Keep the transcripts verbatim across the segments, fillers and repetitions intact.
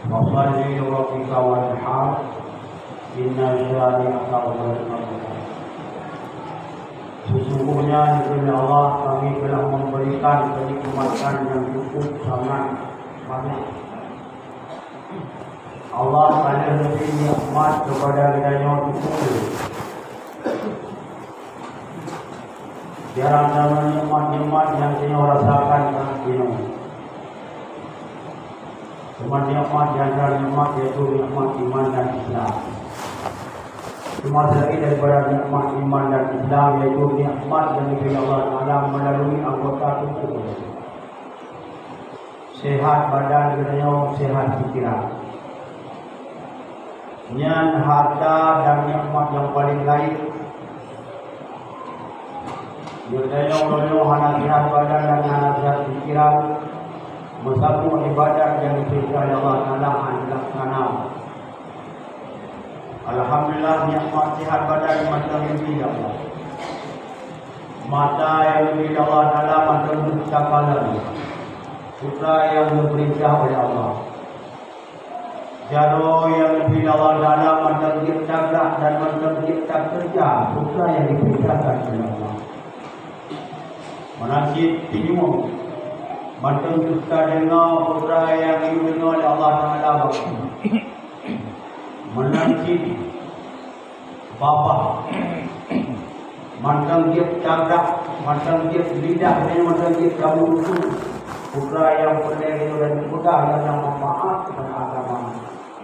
Fasalli li rabbika wanhar, inna syani'aka huwal abtar. Sesungguhnya, demi Allah, Kami telah memberikan kenikmatan yang cukup sangat banyak. Allah ka lheueh neubri nikmat keupada geutanyoe cukup. Jarang-jarang nikmat-nikmat nyang tanyoe rasakan bak jinoe. Cuma nikmat di antara nikmat, yaitu nikmat iman dan Islam. Cuma selain daripada nikmat iman dan Islam, yaitu nikmat yang diberi Allah Taala melalui anggota tubuh. Sehat badan geutanyoe, sehat pikiran. Nyan harta dan nikmat nyang paleng laén. Geutanyoe meunyoe hana sehat badan dan hana sehat pikiran, meusaboh ibadat nyang diperintah lé Allah Taala hana dilaksanakan. Alhamdulillah, nikmat sehat badan mantong neubri lé Allah. Mata nyang neubri lé Allah Taala mantong deuh takalon, peue nyang geupeurintah oleh Allah. Jaroe nyang neubri lé Allah Taala mantong jeuet tagak dan mantong jeuet takeureuja peue nyang dipeurintahkan oleh Allah. Meunan cit pinyueng, mantong deuh tadeungoe peue nyang geudeungoe lé Allah Taala bak geuh. Meunan cit babah, mantong jeuet tagak, mantong jeuet lidah, mantong jeuet kamoe usu. Peue nyang peureulèe dan peugah nyang manfaat keupada agama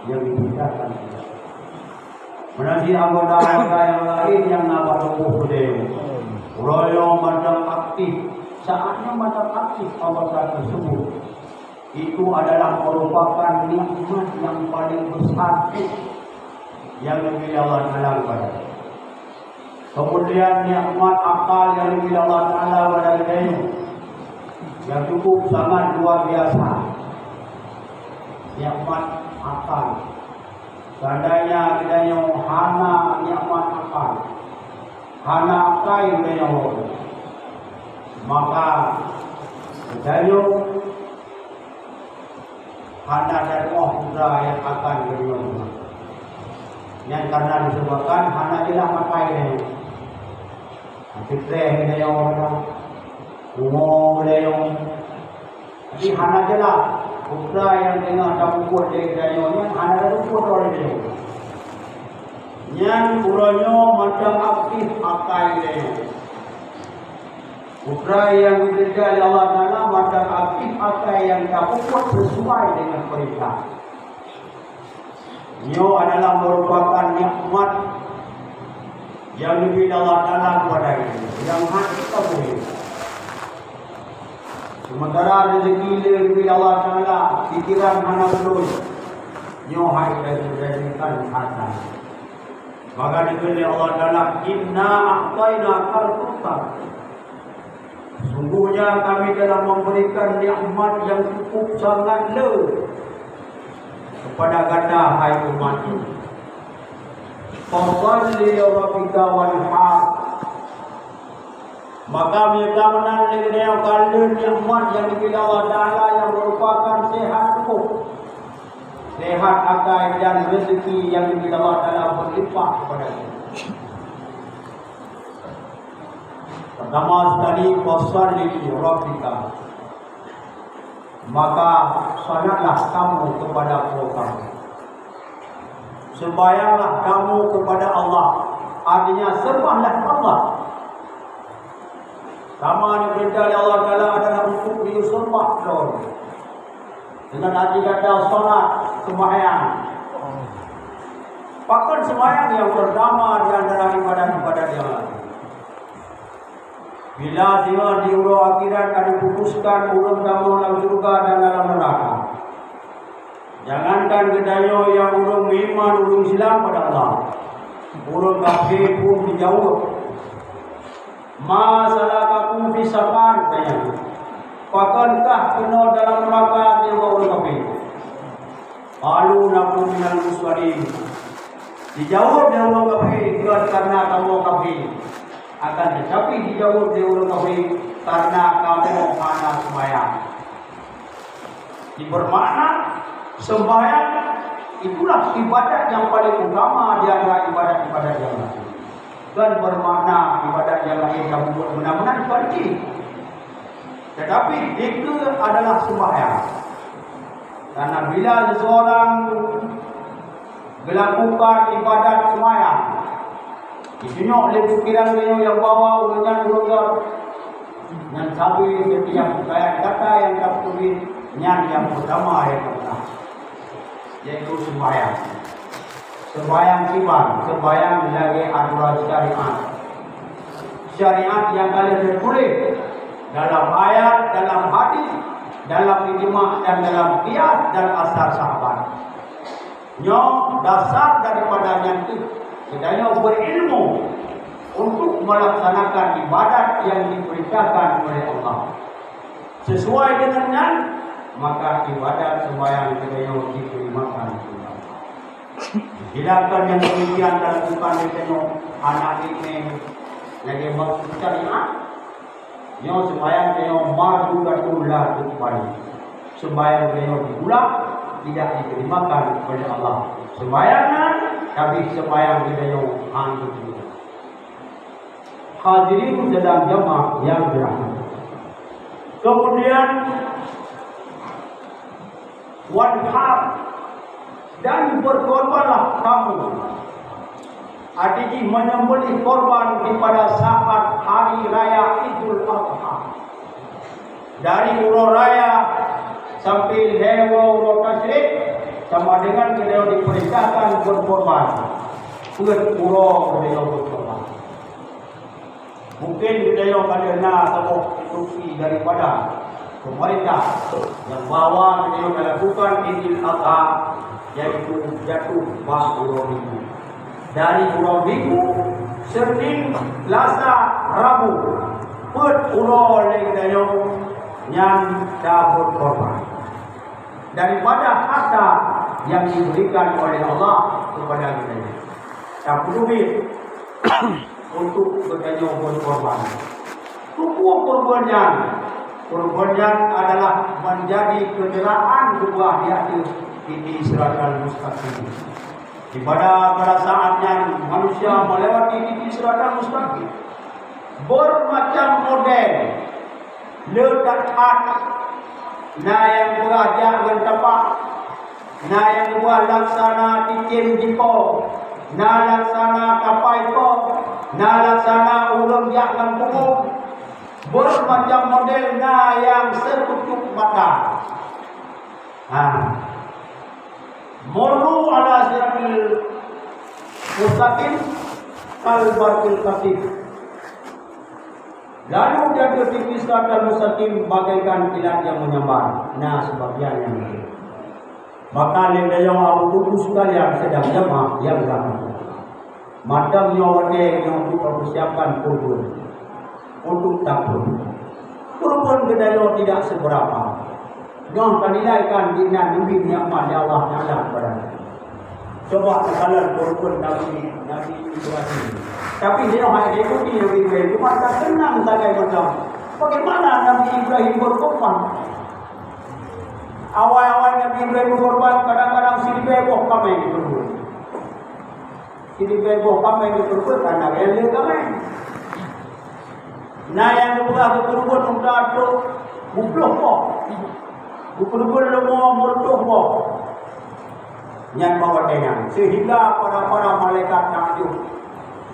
nyang dipeugahkan. Meunan cit anggota-anggota nyang laén nyang na bak tuboh geutanyoe. Uroe nyoe mantong aktif, saát nyoe mantong aktif anggota tersebut. Itu adalah merupakan nikmat yang paling besar nyang geubri Allah Taala kepada kita. Kemudian nikmat akal nyang geubri Allah Taala kepada kita ini, yang cukup sangat luar biasa. Nikmat akal. Seandainya kita nyoe hana nikmat akal, hana akai kita nyoe, maka kita nyoe hana tatu'oh peue nyang akan geuyue. Nyan karena disebabkan hana jeulaih makai lé. Seutreh lé nyoe, umu lé nyoe. Jadi hana jeulaih peue nyang teungoh tapeubuet lé geutanyoe nyan, hana tapeubuet lé geutanyoe. Nyan uroe nyoe mantong aktif akai lé nyoe. Peue nyang geukeureuja lé Allah Taala mantong aktif akai nyang tapeubuet sesuai dengan peurintah. Nyoe adalah merupakan nikmat nyang geubri Allah Taala kepada kita, nyang hana tapeubri. Sementara rezeki lé geubri Allah Taala, pikiran hana beutôi, nyoe hai lagèe harta. Maka dikheun lé Allah Taala, "Inna a'tainakal kautsar." Sungguhnya Kami telah memberikan nikmat yang cukup sangat le kepada gata, hai umat. Fasalli li rabbika wanhar. Maka meunyoe ka meunan lé geutanyoe kalon nikmat nyang geubri Allah Taala nyang merupakan sehat tuboh, sehat akai dan rezeki nyang geubri Allah Taala berlimpah kepada kita. Pertama sekali, fasalli li rabbika. Maka salatlah kamu kepada Tuhan kamu. Sembahyanglah kamu kepada Allah. Artinya, sembahlah Allah. Sama diperintah oleh Allah Taala adalah untuk disembah. Dengan arti kata salat, sembahyang. Pakon sembahyang yang pertama di antara ibadat-ibadat yang lain. Bila singoh di uroe akhirat ka diputuskan ureuëng tamong lam syeuruga dan dalam neuraka. Jangankan geutanyoe nyang ureuëng meuiman, ureuëng Islam pada Allah, ureuëng kafé pun jijaweueb, "Ma salakakum fi saqar?" Tanya, "Pakon kah keunoe dalam neuraka?" Nyan bak ureuëng kafé. "Qalu lam naku minal musallin." Dijaweueb lé ureuëng kafé, "Kon karena kamoe kafé." Akan tetapi dijaweueb lé ureuëng kafé, "Karena kamoe hana seumayang." Ini bermakna, Sembahyang itulah ibadat yang paling utama di antara ibadat-ibadat yang lain. Dan bermakna ibadat yang lain kamu buat benar-benar seperti. Tetapi zikir adalah sembahyang. Karena bila seseorang melakukan ibadat sembahyang, ditunyok lé pikiran geutanyoe nyang bahwa ureuëng nyan ureuëng nyan sabe setiap kata nyang tatuléh nyan nyang utama nyang utama, yaitu sembahyang. Sembahyang kiban, sembahyang lagée aturan syariat. Syariat nyang ka lheueh teutuléh dalam ayat, dalam hadis, dalam ijma dan dalam qiyas dan asar sahabat. Nyoe dasar daripada nyan kheueh geutanyoe berilmu untuk melaksanakan ibadat yang diperintahkan oleh Allah. Sesuai dengan nyan, maka ibadat sembahyang geutanyoe diterimakan oleh Allah. Tindakan nyang demikian dilakukan lé geutanyoe anak inong lagée maksud syariat. Nyoe sembahyang geutanyoe mardudatun la tuqbalu. Sembahyang geutanyoe ditulak, tidak diterimakan oleh Allah. Sembahyang nyan, tapi sembahyang geutanyoe hana diterima. Hadirin sidang jamaah yang dirahmati. Kemudian, wanhar, dan berkorbanlah kamu. Arti jih menyembelih korban di pada saat hari raya Idul Adha. Dari uroe raya sampai lhée uroe tasyrik, sama dengan geutanyoe diperintahkan berkorban. Peuet uroe geutanyoe berkorban. Mungkin geutanyoe ka na saboh instruksi daripada pemerintah nyang bahwa geutanyoe ka lakukan Idul Adha, yaitu jatuh bak uroe Minggu. Dari uroe Minggu, Senin, Selasa, Rabu, peuet uroe lé geutanyoe nyan tabuet korban daripada harta yang diberikan oleh Allah kepada geutanyoe. Tapeuteubiet untuk geutanyoe berkorban. Peue kurban nyan? Kurban nyan adalah menjadi kenderaan geuba di ateueh titi siratal mustaqim. Di pada, pada saat nyan manusia melewati titi siratal mustaqim. Bermacam model, le that-that, na nyang beurajak ngon tapak, na nyang geuba laksana cicém jipo, na laksana kapai po, na laksana ureuëng jak ngon punggong. Bermacam model, na nyang seukucuk mata. Ha. Murru ala siratil mustaqim kal barqil qasim. Lalu di ateueh titi siratal mustaqim bagaikan kilat nyang menyambar. Na sebagian nyang meunan. Maka lé geutanyoe Abu Tutu sekalian sidang jamaah nyang dirahmati Allah. Mantong nyoe watée nyoe untuk mempersiapkan kurban. Untuk tapeue. Kurban geutanyoe tidak seberapa. Nyoe tanilaikan di nan leubeh nikmat di Allah Taala kepada kita. Coba takalon kurban Nabi, Nabi Ibrahim. Tapi nyoe hai Yahudi, Nabi Ibrahim, cuma tak tenang sagai macam. Bagaimana Nabi Ibrahim berkorban? Awai-awai Nabi Ibrahim berkorban, kadang-kadang siribée boh kaméng dipeureubeut. Siribée boh kaméng dipeureubeut, karena nyang le kaméng. Na nyang geupeugah geupeureubeut unta trok meuplôh boh. Geupeureubeut leumo meureutôh boh. Nyan bak watée nyan, sehingga para-para malaikat takjub.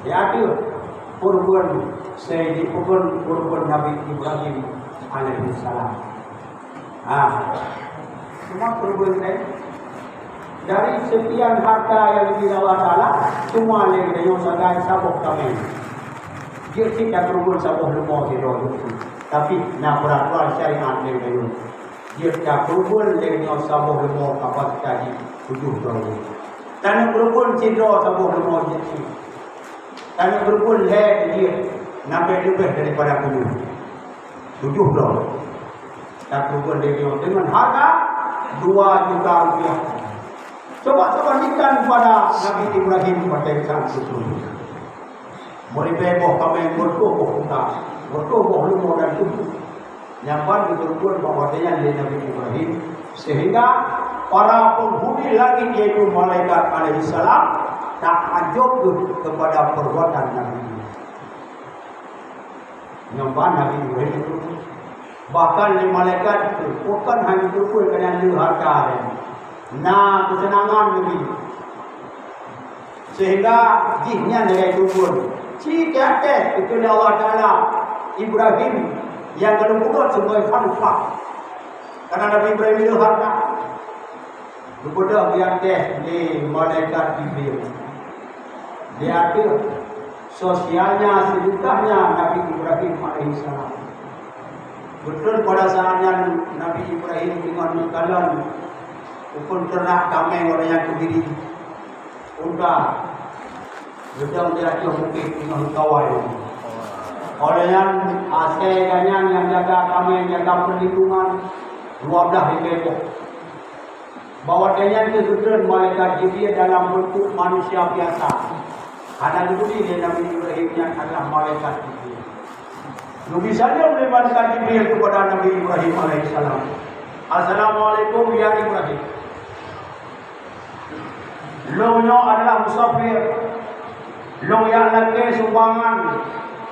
Di ateueh kurban, sehingga kurban, kurban Nabi Ibrahim alaihissalam. Ah, cuma kurban tadi, dari sekian harta yang diberi Allah Taala, cuma lé geutanyoe sagai saboh kaméng. Jeuet cit takurban saboh leumo sidroe. Tapi na peuraturan syariat lé geutanyoe. Jeuet takurban lé geutanyoe saboh leumo kapasitas jih tujoh droe. Taneuk kurban sidroe saboh leumo jeuet cit. Taneuk kurban lhée jeuet, nabée leubeh daripada tujoh. Tujoh droe. Takurban lé geutanyoe deungon hareuga dua juta rupiah. Coba tabandingkan pada Nabi Ibrahim pada saat itu. Meuribée boh kaméng, meureutôh boh unta, meureutôh boh leumo dan tumpu. Nyang ban geukurban bak watée nyan lé Nabi Ibrahim, sehingga Para penghuni langit, yaitu malaikat alaihissalam, takjub keupada perbuatan Nabi. Nyoe ban Nabi Ibrahim itu. Bahkan lé malaikat itu, bukan hanya itu pun, keunan lé harta, na keuseunangan Nabi. Sehingga jih nyan lagèe turun. Ci teuh Allah Taala Ibrahim nyang ka lheueh sebagai khalifah. Karena Nabi Ibrahim itu harta. Geubeudôh di ateueh lé malaikat Jibril. Di ateueh sosialnya, sedekahnya Nabi Ibrahim alaihissalam. Beutôi pada saat nyan Nabi Ibrahim teungoh meukalon bukon teunak kaméng, watèe nyan keubiri. Unta. Geudong di ateueh bukét teungoh kawai. Watèe nyan asèe gobnyan nyang jaga kaméng, jaga perlindungan, dua blah ribèe boh. Bahwa watèe nyan geutreun malaikat Jibril dalam bentuk manusia biasa. Hana geuturi lé Nabi Ibrahim nyan adalah malaikat Jibril. Nabi salam lé malaikat Jibril kepada Nabi Ibrahim alaihissalam. "Assalamualaikum ya Ibrahim. Lôn nyoe adalah musafir. Lôn jak lakèe sumbangan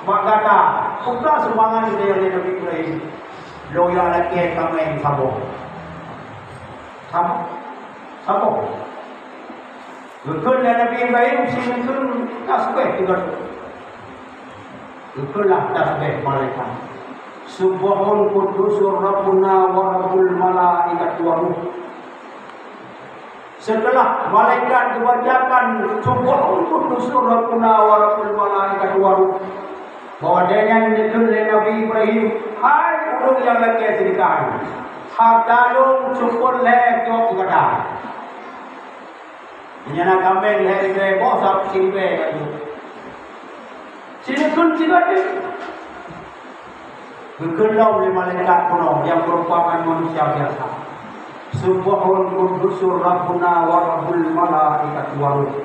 bak gata." Peugah sumbangan lé Nabi Ibrahim. "Lôn jak lakèe kaméng saboh." Saboh. Saboh. Geukheun lé Nabi Ibrahim sineukheun tasbih tiga ratus. Geukheun lah tasbih malaikat. "Subbuhun quddusur Rabbuna wa Rabbul malaikati war ruh." Setelah malaikat geubacakan, "Subbuhun quddusur Rabbuna wa Rabbul malaikati war ruh," bahwa dengan dikheun lé Nabi Ibrahim, "Hai ureueng nyang lakèe seudeukah, harta lôn cukôp lhèe trok gata." Meunyoe na kaméng lhèe ribèe boh, saboh siribèe ka jeuet. Sineukheun sigoe teuk. Geukheun lom lé malaikat bunoe nyang meurupakan manusia biasa. "Subbuhun quddusur Rabbuna wa Rabbul malaikati war ruh."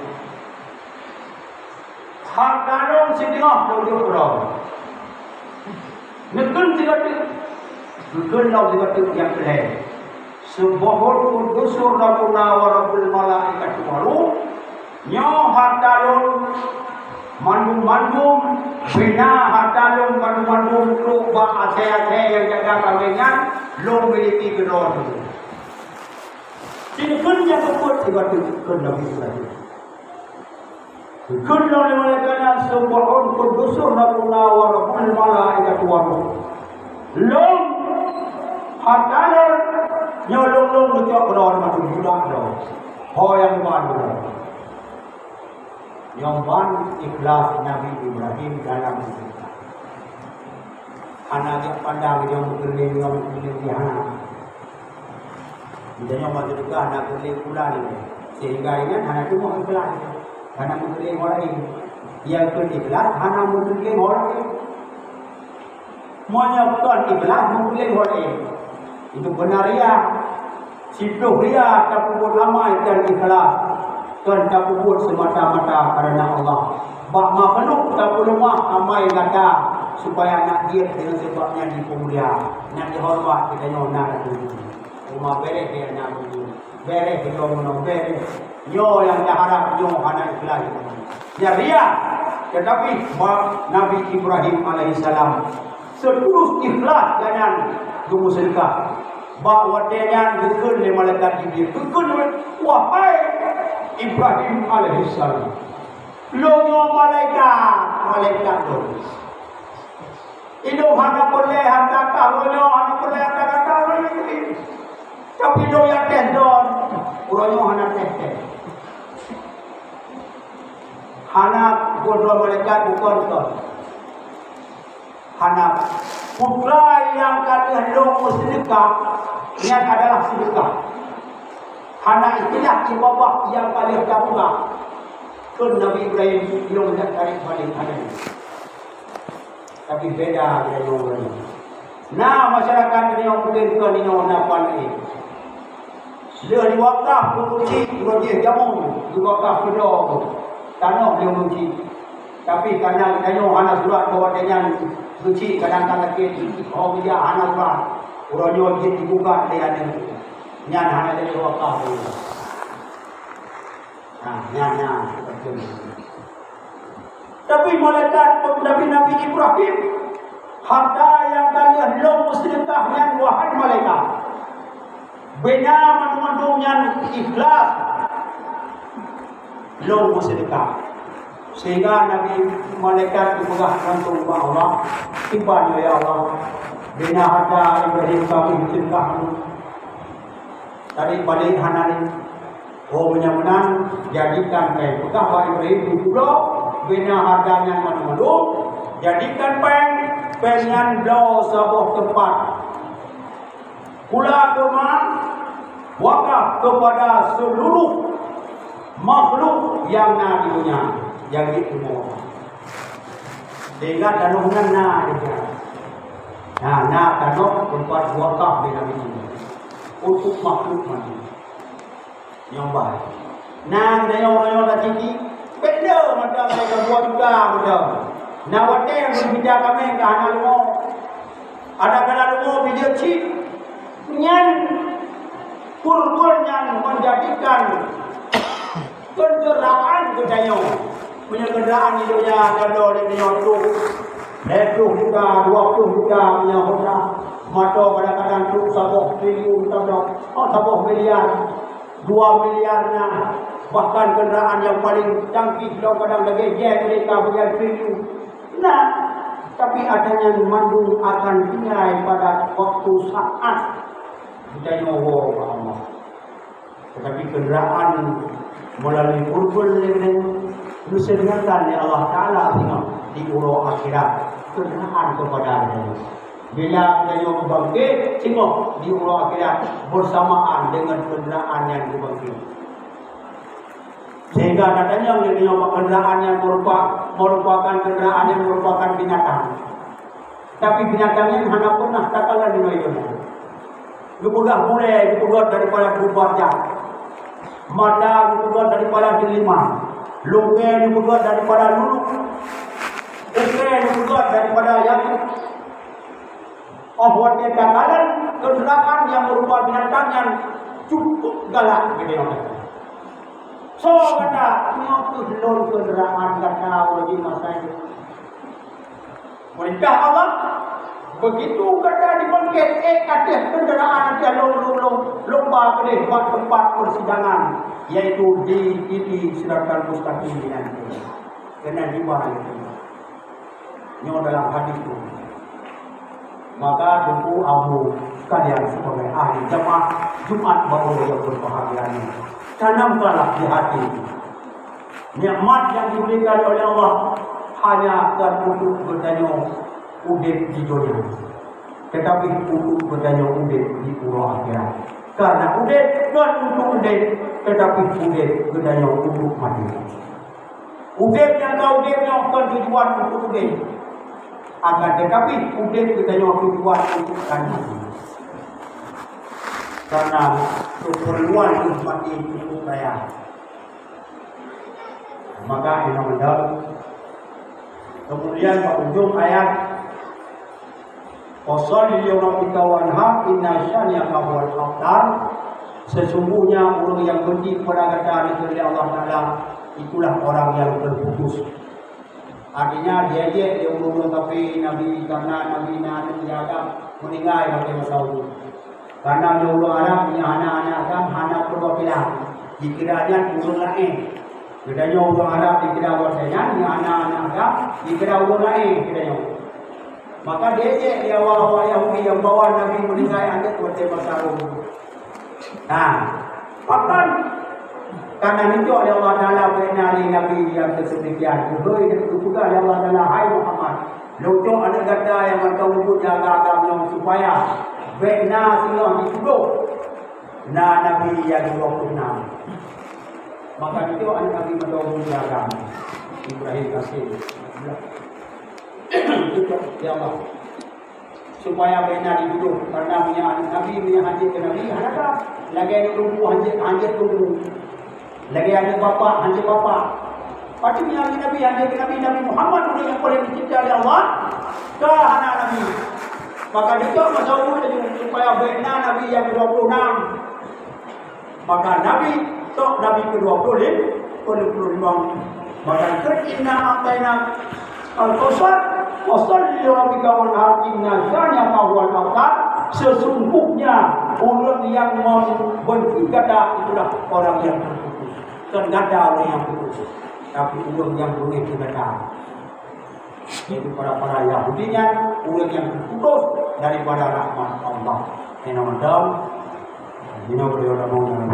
Harta lôn singoh lôn jok droe. Neukheun sigoe teuk. Geukheun lom sigoe teuk nyang keulhèe. "Subbuhun quddusur Rabbuna wa Rabbul malaikati war ruh." Nyoe harta lôn mandum-mandum, bina harta lôn mandum-mandum trok bak asèe-asèe nyang jaga kaméng nyan, lôn miliki keudroe lôn. Sineukheun nyang keupeuet sigoe teuk kheun Nabi Ibrahim. Kheun lom lé malaikat nyan, "Subbuhun quddusur Rabbuna wa Rabbul malaikati war ruh." Lôn, harta lôn, nyoe lôn, lôn geucok keudroe mantong budak lôn. Ho nyang ban lôn. Nyoe ban ikhlas Nabi Ibrahim dalam seudeukah. Hana jak pandang nyang meukeuleng, nyang meukeuleng di hana. Meunyoe masa teuka hana meukeuleng pula lé, sehingga ingat hana teuma ikhlas, hana meukeuleng orang lain. Nyang kon ikhlas hana meukeuleng orang lain. Meunyoe kon ikhlas meukeuleng orang lain, itu beuna ria. Siploh ria tapeubuet amai kon ikhlas, kon tapeubuet semata-mata karena Allah. Bak makhluk tapeuleumah amai gata, supaya nak jeuet deungon sebab nyan jipeumulia, nak jihoreumat geutanyoe na lagèe nyoe. Teuma bèrèh di aneuk muda, bèrèh di droe meunoe, bèrèh. Nyoe nyang taharap nyoe hana ikhlas. Nyan ria, teutapi bak Nabi Ibrahim alaihissalam, seutulus ikhlas gobnyan geumeuseudeukah. Bak watèe nyan geukheun lé malaikat Jibril, geukheun lé, "Wahai Ibrahim alaihissalam, lôn nyoe malaikat, malaikat lôn. Ilôn hana peureulèe hareuta kah, uroe nyoe hana peureulèe hareuta gata, uroe nyoe. Tapi lôn jak teuh droe, uroe nyoe hana teuh-teuh." Hana, buet droe malaikat bukon kon. Hana, putra nyang ka lheueh lôn meuseudeukah, nyan adalah seudeukah. Hana istilah ié babah nyang ka lheueh tapeugah. Kheun Nabi Ibrahim, "Lôn jak tarek balek aneuk." Tapi beda geutanyoe ureueng. Na masyarakat geutanyoe mungken kon inoe na pan laén. Lheueh diwakaf keu meuseujid, uroe jih jamong diwakaf keu droe tanoh lé meuseujid. Tapi karena geutanyoe hana surat bahwa watèe nyan meuseujid, kadang-kadang lakèe ho geujak hana surat. Uroe nyoe jeuet jibuka lé aneuk. Nyan hana jadi wakaf lé. Nah, nyan, nyan, beutôi. Tapi malaikat Nabi, Nabi Ibrahim, harta nyang ka lheueh lôn meuseudeukah nyan, wahai malaikat, beuna mandum-mandum nyan ikhlas lôn meuseudeukah. Sehingga Nabi, malaikat geupeugah langsung bak Allah, "Kiban, ya Allah, beuna harta Ibrahim ka lheueh meuseudeukah." Tarék balek hana lé. Oh, meunyoe meunan, jadikan péng. Peugah bak Ibrahim, "Beupulo, beuna harta nyan mandum-mandum, jadikan péng, péng nyan bloe saboh teumpat. Pula keuma wakaf kepada seluruh makhluk nyang na di donya." Nyang jeuet keunoe. Sehingga tanoh nyan na di donya. Nah, na tanoh teumpat wakaf di Nabi untuk makhluk mandi. Nyoe bah. Na geutanyoe-tanyoe dak siki, beda macam mereka dua juta macam. Na watèe nyang beubeda kami ka hana lungo. Ada kala lungo bijak cit. Nyan kurban nyang menjadikan kenderaan geutanyoe. Meunyoe kenderaan di donya gadôh lé nyoe trok, lhèe ploh juta, dua ploh juta meunyoe Honda. Moto kadang-kadang trok saboh triliun, saboh, oh, saboh miliar. Dua miliar na, bahkan kenderaan yang paling canggih kadang-kadang lagèe jet mereka bukan triliun. Nah, tapi adanya mandum akan tinggai pada waktu saat kita nyoe woe bak Allah. Tetapi kenderaan melalui kurban lé nyoe, disediakan oleh Allah Taala singoh di uroe akhirat kenderaan kepada lé nyoe. Bila geutanyoe bangkit, singoh di uroe akhirat bersamaan dengan kenderaan nyang geubangkit. Sehingga tatanyong lé nyoe bak kenderaan nyang merupa-, merupakan kenderaan nyang merupakan binatang. Tapi binatang nyan hana pernah takalon ngon iéleumé. Geupeugah bulèe geupeugöt daripada dua jam. Mata geupeugöt daripada delima. Lungkée geupeugöt daripada luluk. Ukée geupeugöt daripada yakut. Óh watée takalon kenderaan nyang meurupa binatang nyan cukup galak geutanyoe. Soe gata, nyoe kheueh lôn kenderaan gata uroe jih masa nyoe. Peurintah Allah, begitu gata jibangket ék ateueh kenderaan ateueh lôn, lôn, lôn, lôn ba keudeh bak teumpat peusidangan, yaitu di, di, di Siratal Mustaqim nyan. Keunan jiba lé. Nyoe dalam hadis tu. Maka Teungku Abu sekalian sebagai ahli jamaah Jumat bak uroe nyang berbahagia nyoe, tanamkanlah di hati. Nikmat yang diberikan oleh Allah hanya bukan untuk geutanyoe udeb di dunia, tetapi untuk geutanyoe udeb di uroe akhirat. Karena udeb bukan untuk udeb, tetapi udeb geutanyoe untuk mati. Udeb nyang ka udeb nyoe kon tujuan untuk udeb, akan tetapi udeb geutanyoe tujuan untuk ka mati. Karena keperluan untuk mati cukup raya. Maka inong dal. Kemudian bak ujong ayat, "Fashalli li rabbika wanhar, inna syani'aka huwal abtar." Sesungguhnya ureuëng nyang benci kepada gata dikeu Allah Taala, itulah orang yang terputus. Artinya, diejek lé ureuëng kafé Nabi, karena Nabi na aneuk di Adam, meuninggai watée masa umu. Karena ureuëng Arab nyang hana aneuk agam hana perwakilan, dikira nyan ureuëng laén. Geutanyoe ureuëng Arab dikira watée nyan nyang hana aneuk agam, dikira ureuëng laén geutanyoe. Maka diejek lé awak-awak Yahudi nyang bahwa Nabi meuninggai aneuk watée masa umu. Nah, bahkan karena neujok lé Allah Taala bak Nabi nyang keuseudikian, geupeugah lé Allah Taala, "Hai Muhammad, lôn cok aneuk gata nyang mantong mubuet nyang agam-agam nyoe supaya bèk na singoh jitudôh na nabi nyang dua puluh enam." Maka neujok aneuk nabi mantong mubuet nyang agam, Ibrahim Kasim. Neujok, ya Allah. Supaya bèk na jitudôh, karena meunyoe aneuk nabi, meunyoe hanjeuet keu nabi, hana ka. Lagèe aneuk teungku hanjeuet, hanjeuet teungku. Lagèe aneuk bapak, hanjeuet bapak. Pasti meunyoe aneuk nabi, hanjeuet keu nabi, Nabi Muhammad ureuëng nyang paléng dicinta lé Allah, ka hana nabi. Maka dicok masa umat laju supaya bina Nabi nyang kedua puluh enam. Maka Nabi, tok Nabi kedua puluh lima, kedua puluh lima. Maka keu inna a'taina al-kautsar, fasalli li rabbika wanhar, inna syani'aka huwal abtar. Sesungguhnya ureueng nyang membenci gata itulah orang yang terputus. Kon gata ureueng nyang putus, tapi ureueng nyang beungéh keu gata. Jadi para-para Yahudi nyan ureueng nyang terputus daripada rahmat Allah. Nyang mantong, dinoe beliau dah mau dalam